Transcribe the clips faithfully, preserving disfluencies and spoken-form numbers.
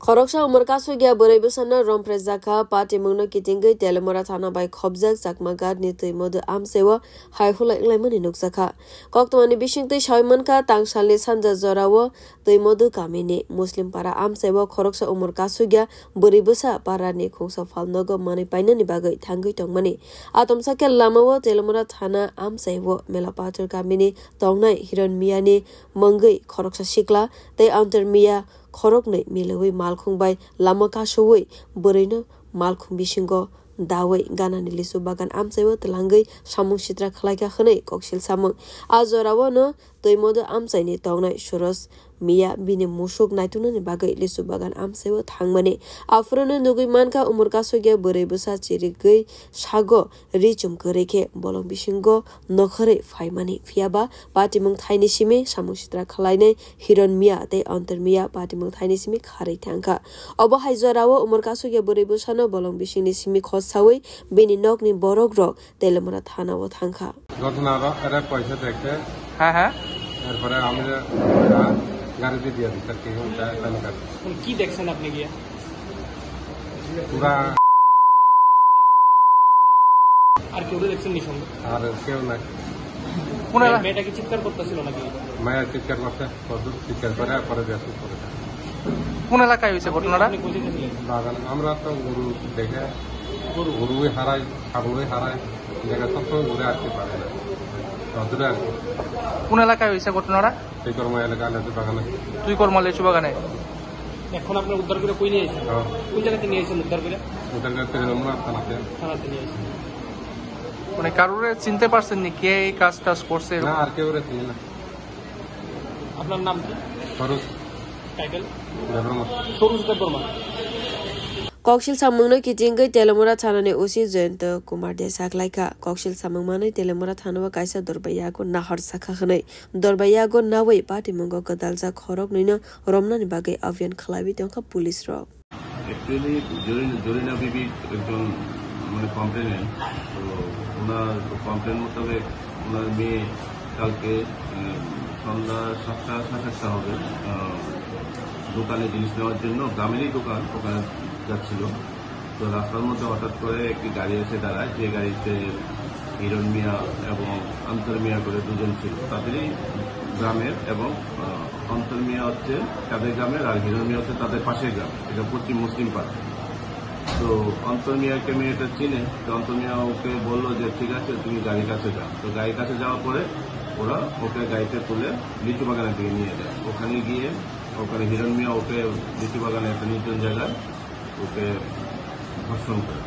Khoroksa umor kasugya bwrwi bwsano romphrejakha, patimungno kitingwi Telemura thana bai khopjak Chakma Ghat ni twi modu amchaio hai hulai wnglaimani nukjakha. Koktwmani bisingtwi sawi mankha, tangsalni sanja jorao Twimodu kamini Muslim para amchaio khoroksa umor kasugya bwrwi bwsa parani khungsa phalnogo manwi painani bagwi thangwi tongmani. Atomsa khe lamao Telemura thana amchaio Melapathar kamini tongnai Hiron Miyani mungwi khoroksa sikla tei Antor Miya khoroknwi milwi malkhung bai lama kasuwi bwrwino malkhung bisingo dawi ganani lisu bagan amchaio twlangwi samung sitra khlaikha hwnwi koksil samung. A jorao no Twimodu amchaini tongnai Suros Miya bini musuk naituknani bagwi lisu bagan amchaio thangmani. Aphuru no nugwi mankha, umor kasugya bwrwi bwsa chirigwi sago ri chum kwrwi khe bolong bisingo nokhorwi phaimani. Phiyaba patimung thaini simi samung sitra khlainai Hiron Miya tei Antor Miya patimung thaini simi kharwi thangkha. Obo hai jorao umor kasugya bwrwi bwsano bolong bisingni simi khosawi bini nokni borok rok Telemura thanao thangkha. ঘটনা রা- এরা পয়সা দেখে। হ্যাঁ, হ্যাঁ। এরপরে আমি গাড়ি দিয়ে দিয়ে দিচ্ছি আর কি। এখন তা- তাহলে কাজ। এখন কি দেখছেন আপনি গিয়ে? পুরা আর কেউ দেখছেন নি সঙ্গে? আর কেউ নাই। কোন এলা- মেয়েটা কি চিৎকার করতেছিল নাকি? মায়ের চিৎকার করছে, কত চিৎকার করে, পরে দেখো পরে। কোন এলাকায় হয়েছে ঘটনাটা? আপনি কোথায় গেছিলেন? বাগান। আমরা তো গরু দেখে, গরু। গরুই হারাই, ছাগলই হারাই, জায়গা সবসময় ঘুরে আসতে পারে না। যতটা আর কি। কোন এলাকায় হয়েছে ঘটনাটা? এই কর্ম এলাকা, আলাদা বাগানে। তুই কর্ম লেচু বাগানে? এখন আপনার উদ্ধার করে কই নিয়ে এসেছেন? হ্যাঁ। কোন জায়গাতে নিয়ে এসেছেন উদ্ধার করে? উদ্ধার করে তেলেমুড়া থানাতে। থানাতে নিয়ে এসেছেন। মানে কারোরে চিনতে পারছেন নি কে এই কাজ টাজ করছে? না, আর কেউ রে চিনি না। আপনার নাম কি? সরোজ। টাইটেল? দেববর্মা। সরোজ Debbarma. Koksil samungno kitingwi Telemura thanani O C Jayanta Kumar de saklaikha. Koksil samung manwi Telemura thanao kaisa dorbai yago nahor sakha hwnwi. Dorbai yago nawi patimungo gwdaljak khoroknwino romnani bagwi abhiyan khlaiwi tongkha police rok. Actually, Zarina, Zarina Bibi একজন মানে কমপ্লেনেন্ট। তো ওনার কমপ্লেন মোতাবেক ওনার মেয়ে কালকে, উম, সন্ধ্যা সাতটা, সাড়ে সাতটা হবে, আহ, দোকানে জিনিস নেওয়ার জন্য, গ্রামেরই দোকান, ওখানে যাচ্ছিল। তো রাস্তার মধ্যে হঠাৎ করে একটি গাড়ি এসে দাঁড়ায়, যে গাড়িতে হিরণ মিয়া এবং আন্তর মিয়া করে দুজন ছিল। তাদেরই গ্রামের এবং, আহ, অন্তর মিয়া হচ্ছে তাদের গ্রামের, আর হিরণ মিয়া হচ্ছে তাদের পাশের গ্রাম, এটা পশ্চিম মুসলিম পাড়া। তো অন্তর মিয়াকে মেয়েটা চিনে, তো অন্তর মিয়া ওকে বললো যে, "ঠিক আছে, তুমি গাড়ির কাছে যাও।" তো গাড়ির কাছে যাওয়ার পরে ওরা ওকে গাড়িতে তুলে লিচু বাগানের দিকে নিয়ে যায়। ওখানে গিয়ে ওখানে হিরণ মিয়া ওকে লিচু বাগানে একটা নির্জন জায়গায় ওকে ধর্ষণ করে।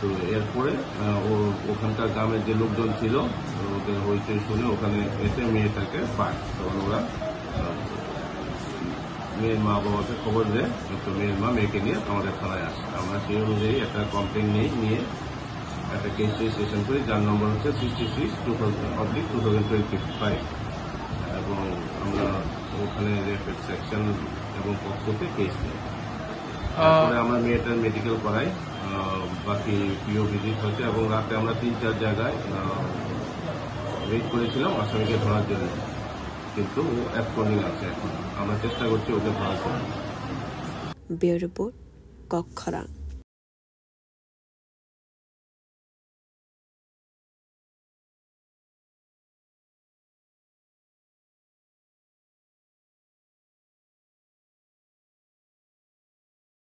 তো এরপরে, আহ, ও ওখানকার গ্রামের যে লোকজন ছিল, ওদের হইচই শুনে ওখানে এসে মেয়েটাকে পায়। তখন ওরা, আহ, মেয়ের মা বাবাকে খবর দেয়, তো মেয়ের মা মেয়েকে নিয়ে আমাদের থানায় আসে। আমরা সেই অনুযায়ী একটা কমপ্লেন নিয়ে, নিয়ে একটা কেস রেজিস্ট্রেশন করি, যার নম্বর হচ্ছে sixty six two thousand oblique two thousand twenty five. এবং আমরা ওখানে রেপের সেকশন এবং পক্সোতে কেস নিই। আহ, তারপরে আমরা মেয়েটার মেডিকেল করাই, আহ, বাকি পিও ভিজিট হচ্ছে এবং রাতে আমরা তিন চার জায়গায়, আহ, রেড করেছিলাম আসামিকে ধরার জন্য, কিন্তু ও অ্যাবসকন্ডিং আছে এখন। আমরা চেষ্টা করছি ওকে ধরার জন্য। Bureau Report, Kokkhorang.